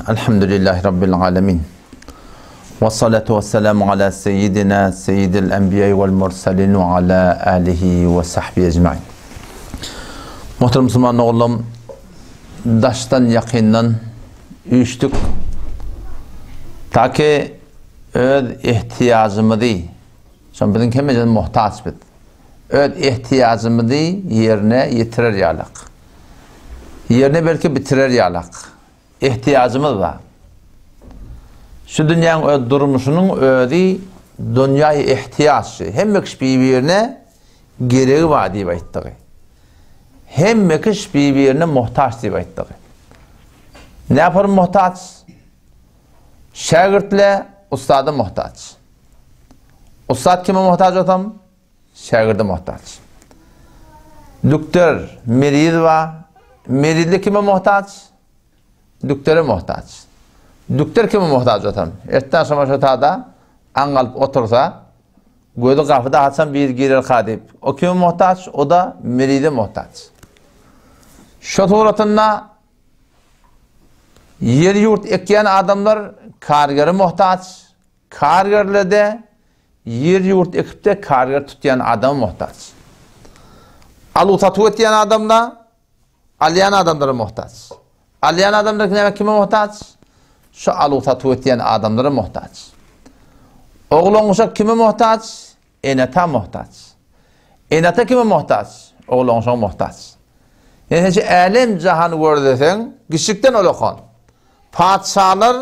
Elhamdülillahi Rabbil alemin. Ve salatu ve selamu ala seyyidina seyyidil enbiya vel mursalin ve ala alihi ve sahbihi ecmain. Muhterem musulman oğlum, daşdan yakından üýşdük. Ta ki öz ihtiyacımyzy, şon biziň hemmejemiz muhtaç biz. Öz ihtiyacymyzy ýerine ýetirer ýalak. Ýerine belki bitirer ýalak. Ehtiýajymyz bar. Şu dünýäň öz durmuşynyň özi dunýaýy ehtiýaç. Hemme kişi bir-birine geregi bar diýip aýtdygy. Hemme kişi bir-birine muhtaç diýip aýtdygy. Näpar muhtaç? Şägirtle ussada muhtaç. Ussat kime muhtaç bolsam? Şägirde muhtaç. Dükter meriz bar. Merizli kime muhtaç? Düktere muhtaç. Dükter kime muhtaç otam? Ertden agşama şo tada aňňalyp otursa, gözi gapyda haçan biri girerka diýip. O kime muhtaç? O da merize muhtaç. Şo suratynda ýer-ýurt ekýän adamlar kargere muhtaç, Kargerlerde ýer-ýurt ekip-de karger tutýan adama muhtaç. Aluw-satuw etýän adam-da alýan adamlara muhtaç. Alýan adamlar näme kime muhtaç? Şu aluw-satuw etýän adamlara muhtaç. Oglan-uşak kime muhtaç? Ene-ata muhtaç. Ene-ata kime muhtaç? Oglan-uşaga muhtaç. Ýöne sen şu älem-jahany gördeseň, kiçjikden ulakan. Patyşalar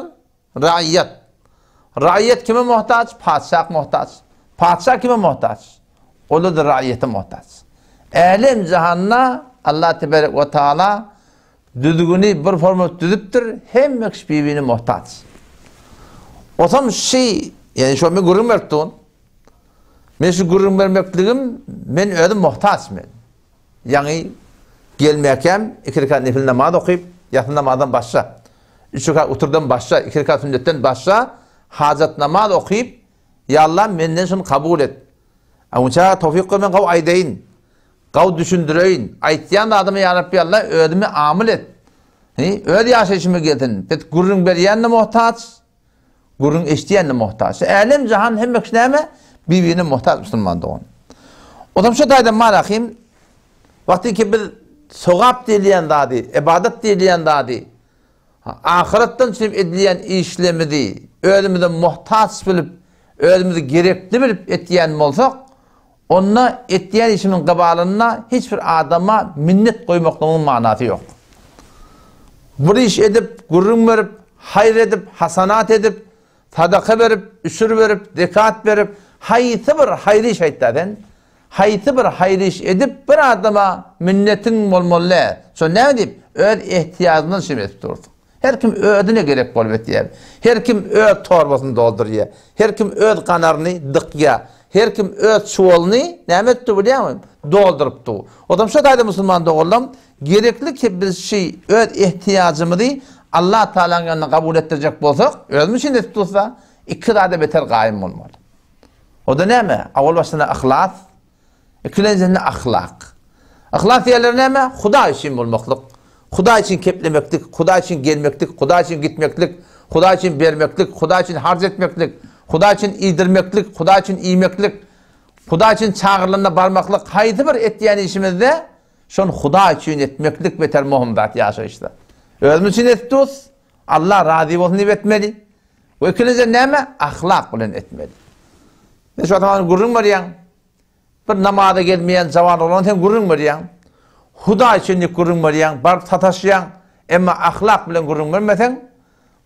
Raýat. Raýat kime muhtaç? Patyşah muhtaç. Patyşah kime muhtaç? Ola-da raýata muhtaç. Älem jahanda Allah tebarek we taala düzgüni bir forma düzüpdir, hemme kişi bir-birine muhtaç. Osam şi, ýani şo men gürrüň berip durun. Men şu gürrüň bermekligim men özüm muhtaç men. Ýaňy gelmäkäm iki rekat nefil namaz okyp, ýasy namazdan başga, üç rekat uturdan başga, iki rekat sünnetden başga hajat namaz okyp, Ýa Allam menden şuny kabul et. Onça towfyk ber men gowy aýdaýyn, gowy düşündireýin, aýtýan zadyma ýa Rabbi Alla özümi amyl et. Hi, öz ýaşaýşyma gelsin. Biz gürrüň berýänine muhtaç, Gürrüň eşidýänine muhtaç. Älem jahan hemme kişi näme? Bir-birine muhtaç musulman dogan. Otam şu taýdan marahim wagty ki biz sogap diýilýän zady, ibadat diýilýän zady, ahyretden üçin edilýän işlerimizi özümize muhtaç bilip, özümizi gerekli bilip etýän bolsak, Onda etýän işimiň gybalynda hiç bir adama minnet goýmaklygyň manasy ýok. Bir iş edip, gürrüň berip, haýyr edip, hasanat edip, sadaka berip, üşür berip, zekat berip, haýsy bir haýyr iş aýtda sen, haýsy bir haýyr iş edip bir adama minnetiň bolmaly däl. Şo näme diýip, öz ehtiýajyňdan şem edip dursuň. Her kim özüne gerek bolup etýär. Her kim öz torbasyny doldurýar. Her kim öz ganaryny dykýar. Her kim öz çuwalyny näme etdi bilýäňmi? Doldurypdy. Odam şo taýda musulman doganlarym, gerekli ki biz şi öz ehtiýajymyzy Allah Tagalaň ýanynda kabul etdirjek bolsak, özümiz üçin edip dursa, iki zada beter gaýym bolmaly. O-da näme? Awal başynda yhlas, Ikilenjisinde ahlak. Yhlas diýenleri näme? Hudaý üçin bolmaklyk. Hudaý üçin keplemeklik, Hudaý üçin gelmeklik, Hudaý üçin gitmeklik, Hudaý üçin bermeklik, Hudaý üçin harç etmeklik, Hudaý üçin iýdirmeklik, Hudaý üçin iýmeklik, Hudaý üçin çagyrylanda barmaklyk, haýsy bir etýän işimizde şony Hudaý üçin etmeklik beter möhüm zat ýaşaýyşda. Özümiz üçin edip durus, Allah razy bolsun diýip etmeli. We ikilenjiden näme? Ahlak bilen etmeli. Men şu wagt gürrüň berýän. Bir namaza gelmeýän jawan oglan sen gürrüň berýäň. Hudaý üçin diýip gürrüň berýäň, baryp sataşýaň. Emma ahlak bilen gürrüň bermeseň,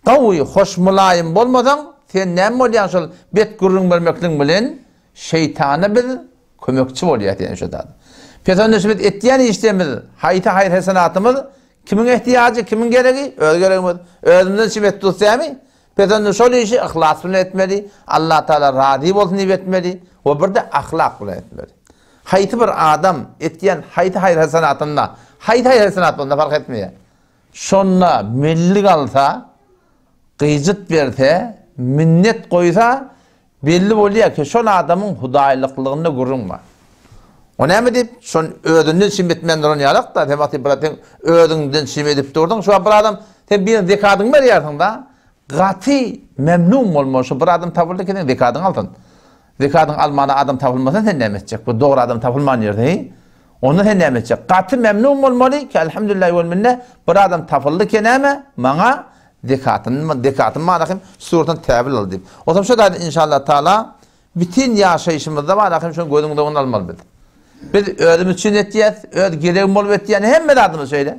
gowy, hoş, mylaýym bolmasaň, sen näme bolýaň şol bet gürrüň bermekligiň bilen şeýtana biz kömekçi bolýas diýen şu zat. Pes onda şu biz etýän işlerimiz, haýsy haýyr-hesenatymyz kimiň ehtiýajy, kimiň geregi? Öz geregimiz. Özümizden çim et dusýamy? Biz onda şol işi yhlas bilen etmeli, Allatagala razy bolsun diýip etmeli we bir-de ahlak bilen etmeli. Haýsy bir adam etýän haýsy haýyr-hasenatynda, haýsy haýyr-hasenat bolanda fark etmeýär. Şonda mellik alsa, gyjyt berse, minnet goýsa, belli bolýar ki, şol adamyň hudaýlyklygynda gürrüň bar. O näme diýip, şon özünden çim etmän duran ýalak-da, sen wagty bir sen özüňden çim edip durduň, şu wagt bir adam sen biriniň zekadyňy berýärsiň-da, gaty memnun bolma, şu bir adam tapyldy ki seň zekadyňy alsyn. Zekadyňy almana adam tapylmasa sen näme etjek? Bu dogry adam tapylman ýerde, heý? Onda sen näme etjek? Gaty memnun bolmaly ki, elhamdülillahi wel minne, bir adam tapyldy ki näme? Maňa zekatyny, zekatyny mana hem suratyny täwil al diýip. Otam şo taýda inşallah taala Bütin ýaşaýşymyzda bar ahym şony gözüň öňüne almaly biz. Biz özümiz üçin etýäs, öz geregim bolup etýän hemme zadymyz şeýle.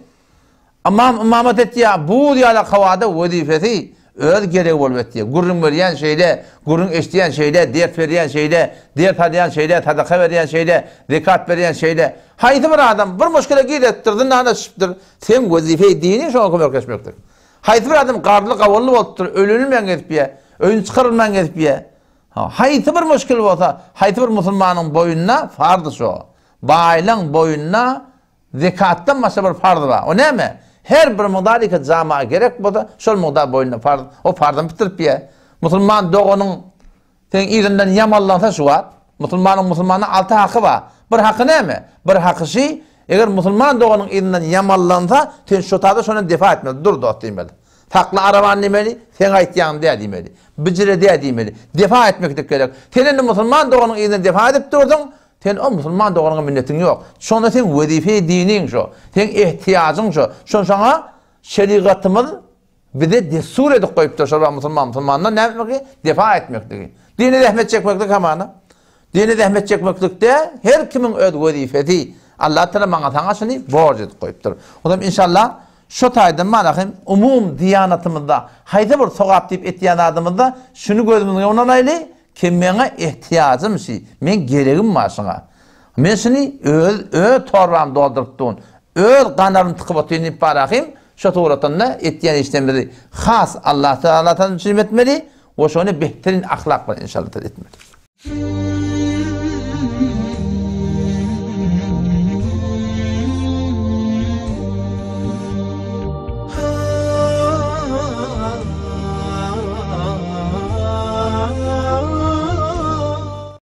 Ymam ymamat etýär, buz ýaly hawada wezipesi öz geregi bolup etýär. Gürrüň berýän şeýle, gürrüň eşidýän şeýle, ders berýän şeýle, ders alýan şeýle, sadaka berýän şeýle, zekat berýän şeýle. Haýsy bir adam bir muşkile giripdir, zyndana düşüpdir, seň wezipeý diniň şoňa kömekleşmekdir. Haýsy bir adam garly-gawunly bolupdyr, ölenilmän gezip ýa, öýüni çykarylman gezip ýa, Haýsy bir muşkil bolsa, haýsy bir musulmanyň boýnuna farz şo. Baýlaň boýnuna zekatdan başga bir farz bar. O näme? Her bir mugdar iki jama gerek bolsa, şol mugdar boýnuna farz. O farzyny bitirip ýa. Musulman doganyň seň yzyndan ýamallansa şu wagt, musulmanyň musulmana alty haky bar. Bir haky näme? Bir haky şi, eger musulman doganyň yzyndan ýamallansa, sen şo taýda şondan defa etmeli. Dur dost diýmeli. Sakla arabany diýmeli, seň aýtýaň däl diýmeli. Bijire däl diýmeli. Defa etmeklik gerek. Sen indi musulman doganyň yzyndan defa edip durduň, sen o musulman doganyňa minnetiň ýok. Şonda seň wezipe-i diniň şo. Seň ehtiýajyň şo. Şony şoňa şerigatymyz bize dessur edip goýupdyr şol wagt musulman musulmandan näme etmekligi? Defa etmekligi. Dine zähmet çekmeklik hamana. Dine zähmet çekmeklikde her kimiň öz wezipesi. Allah Taala maňa saňa şuny borç edip goýupdyr. Onam inşallah şo taýdan mana hem umum diýanatymyzda haýsy bir sogap diýip etýän zadymyzda şuny gözümiziň öňüne alaýly, ki meňe ehtiýajym şi, meň geregim bar şuňa. Men şuny öz öz torbamy dolduryp durun, öz ganarymy tykyp otyryn diýip barahym şo suratynda etýän işlerimizi has Allah Taala üçin etmeli we şony behterin ahlak bilen inşallah etmeli.